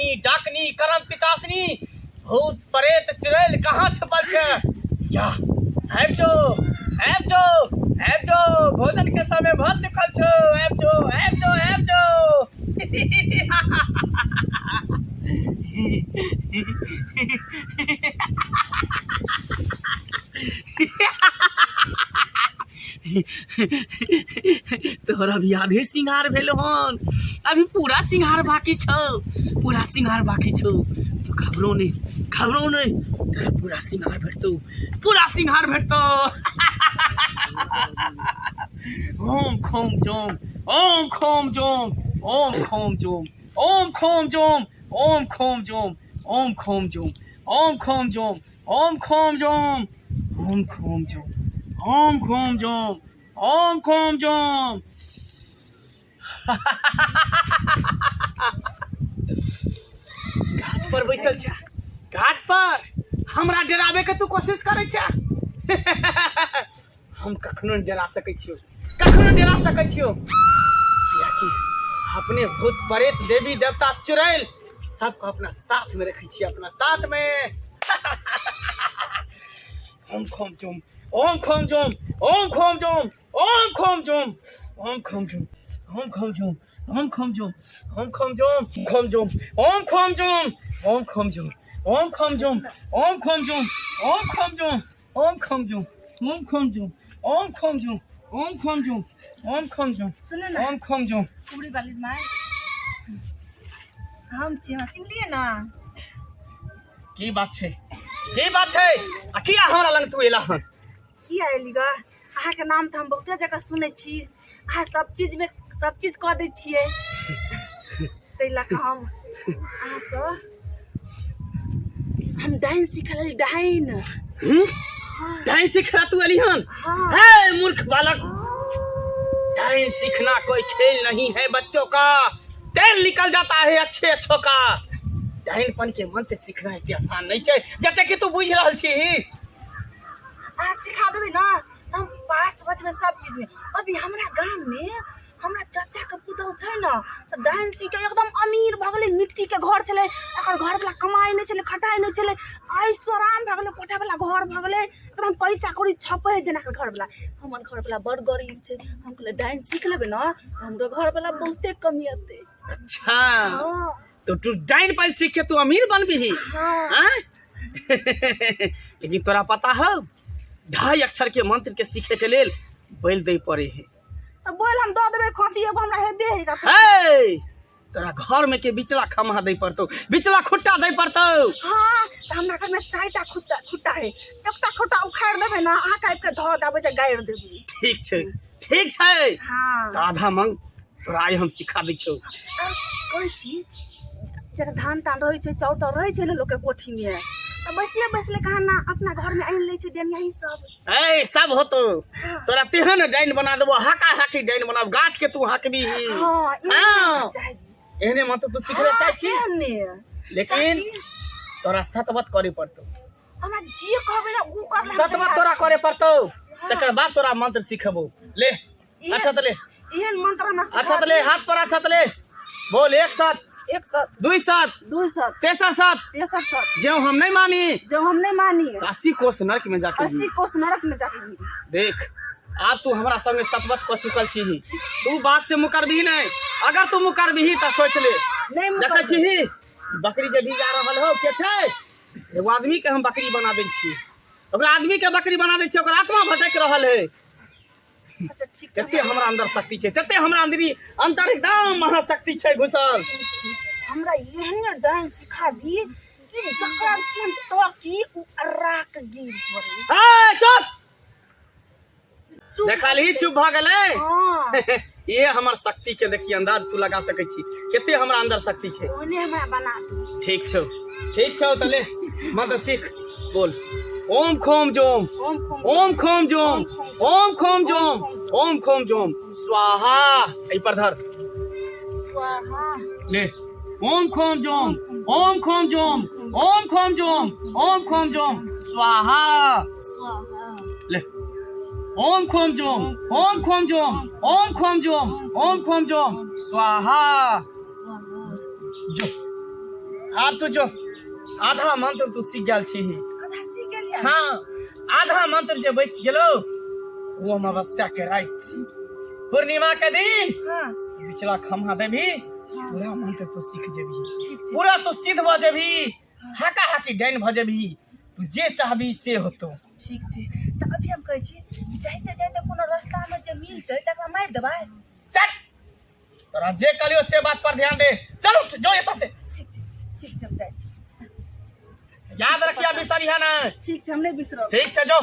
डाइनी डाकनी करम पिचासनी भूत प्रेत चुड़ैल कहाँ छुपल छै या आबि जो आबि जो आबि जो भोजन के समय भऽ चुकल छौ आबि जो आबि जो आबि जो तोहर अभी आधे सिंगार भेल हन अभी पूरा सिंगार बाकी छौ पूरा सिंगार बाकी छौ तो घबरो नहीं घबरो नहीं तोरा पूरा सिंगार भेटतौ पूरा सिंगार भेटतौ ओम खोम जोम ओम खोम जोम ओम खोम जोम ओम खोम जोम ओम खोम जोम ओम खोम जोम ओम खोम जोम ओम खोम जोम ओम खोम जोम ओम खोम जोम ओम खोम जोम गाछ पर बैसल छै घाट पर हमरा डराबे के तू कोशिश करै छै हम कखनो नहि डरा सकै छियौ कखनो नहि डरा सकै छियौ कियाकि अपने भूत प्रेत देवी देवता चुड़ैल सबके अपना साथ में रखै छियै अपना साथ में ओम खोम चोम ओम खोम चोम ओम खोम चोम ओम खोम चोम ओम खोम चोम ओम खोम चोम ओम खोम चोम ओम खोम चोम खोम चोम ओम खोम चोम ओम खोम चोम ओम खोम चोम ओम खोम चोम ओम खोम चोम ओम खोम चोम ओम खोम चोम ओम खोम चोम ओम खोम चोम ओम खोम चोम सुनू ने ओम खोम चोम कुमरी वाली माय हम छी अहाँ चिन्हलियै ने की बात छै की बात छै आ किया हमरा लग तू एला हन की आयली ग अहाँके नाम तऽ हम बहुते जगह सुनै छी अहाँ सब चीजमे सब चीज कऽ दै छियै ताहि लऽ कऽ हम अहाँसँ हम डाइन सीखल रही डाइन डाइन सीखला तू एली हन हाँ। हे मूर्ख बालक डाइन सीखना कोई खेल नहीं है बच्चों का तेल निकल जाता है अच्छे अच्छों का डाइनपन के मंत्र सीखना एते आसान नहीं छै जते कि तू बुझि रहल छी अहाँ सिखा देबै ने तऽ हम पास भऽ जेबै सब चीजमे अभी हमरा गाममे हमरा चाचाके पुतहु छै ने तऽ डाइन सीख कऽ एकदम अमीर भऽ गेलै मिट्टीके घर छलै एकर घरवला कमाइ नहि छलै खटाइ नहि छलै ऐशो आराम भऽ गेलै कोठावला घर भऽ गेलै एकदम पैसा कौड़ी छपै हइ जेना एकर घरवला हमर घरवला बड़ गरीब छै हम कहलियै डाइन सीख लेबै ने तऽ हमरो घरवला बहुते कमेतै अच्छा हँ तो तू डाइन पाइन सीख के तू अमीर बनबिही हाँ आँय? लेकिन तोरा पता हो ढाई अक्षर के मंत्र के सीखे के लेल बैल दे पड़े है तऽ बोल हम दऽ देबै खसी एगो हमरा हेबे है का हे तोरा घर में के बिचला खम्हा दे पड़तो बिचला खुट्टा दे पड़तो हाँ तऽ हमरा घरमे चारिटा खुट्टा खुट्टा है एकटा खुट्टा उखाड़ि देबै ने अहाँके आबि कऽ धऽ देबै जे गाड़ि देबै ठीक छै ठीक छै हाँ तऽ आधा मंग तोरा आइ हम सिखा दै छौ आ कहै छी जेना धान तान रहै छै चाउर ताउर रहै छै ने लोकके कोठीमे तऽ बैसले बैसले कहाँ ना अपना घरमे आनि लै छै डेनियाही सब ए सब होतो हाँ। तोरा तेहन डाइन बना देबो हाका हाकी डाइन बनाब गाछ के तू हाकबी हाँ एहने हाँ। हमरा चाही एहने मतलब तू सिखले चाहै छी एहने लेकिन ताकि तोरा सतवत करे पड़तौ हमरा जे कहबै ने ओ करला सतवत तोरा करे पड़तौ तकर बाद तोरा मंत्र सिखबो ले अच्छा तो ले एहन मंत्र हमरा सिखा अच्छा तो ले हाथ पर अच्छा तो ले बोल एक साथ एक सत दुई साथ दू सत तेसर साथ तेसर सत ज्यों हम नहीं मानी जब हम नहीं मानी तो 80 कोस नरक में जाके 80 कोस नरक में जाके गिरी देख आब तू हमरा संगे सतवत कऽ चुकल छी तू बात से मुकरबही नहीं अगर तू मुकरबही तऽ सोच ले नहीं देखै मुकरबै। छी बकरी जे भी जा रहल हो के छै एगो आदमी के हम बकरी बना दै छी ओकरा आदमी के बकरी बना दै छी ओकर आत्मा भटक रहल है अच्छा ठीक छै तते हमरा अंदर शक्ति छै तते हमरा अंदरी अंदर एकदम महाशक्ति छै घुसल हमरा एहन डांस सिखा दी कि जकरा सुन तो कि उ अर्रा के गिर पड़े ए चुप चुप देखलही चुप भऽ गेलै हाँ ये हमर शक्ति के देखी अंदाज तू लगा सकै छी कते हमरा अंदर शक्ति छै ओहने हमरा बना दू ठीक छौ ठीक छौ तऽ ले मंत्र सीख बोल ओम खोम जोम ओम खोम ओम खोम जोम ओम खोम जोम ओम खोम जोम स्वाहा एहि पर धर स्वाहा ले ओम खोम जोम ओम खोम जोम ओम खोम जोम ओम खोम जोम स्वाहा स्वाहा ले ओम खोम जोम ओम खोम जोम ओम खोम जोम ओम खोम जोम स्वाहा स्वाहा जो आब तू जो आधा मंत्र तू सीख गेल छी आधा सीख गेलियै। हाँ, आधा मंत्र जे बचि गेलो वो अमावस्या के राति पूर्णिमा के दिन हाँ बिचला खम्हा देबी, पूरा मंत्र तू सीख जेबी। ठीक छै। पूरा तू सिद्ध भऽ जेबी, हाका हाकी डाइन भऽ जेबी, तू जे चाहबी से होतो। ठीक छै। तऽ अभी हम कहै छी, जाइते जाइते कोनो रास्तामे जे मिलतै तकरा मारि देबै। चल, तोरा जे कहलियो से बात पर ध्यान दे। चल उठ जो एतऽ से। ठीक छै, ठीक छै, हम जाइ छी। याद रखिया, बिसरिहा ना। ठीक छै, हम नहि बिसरब। ठीक छै, जो।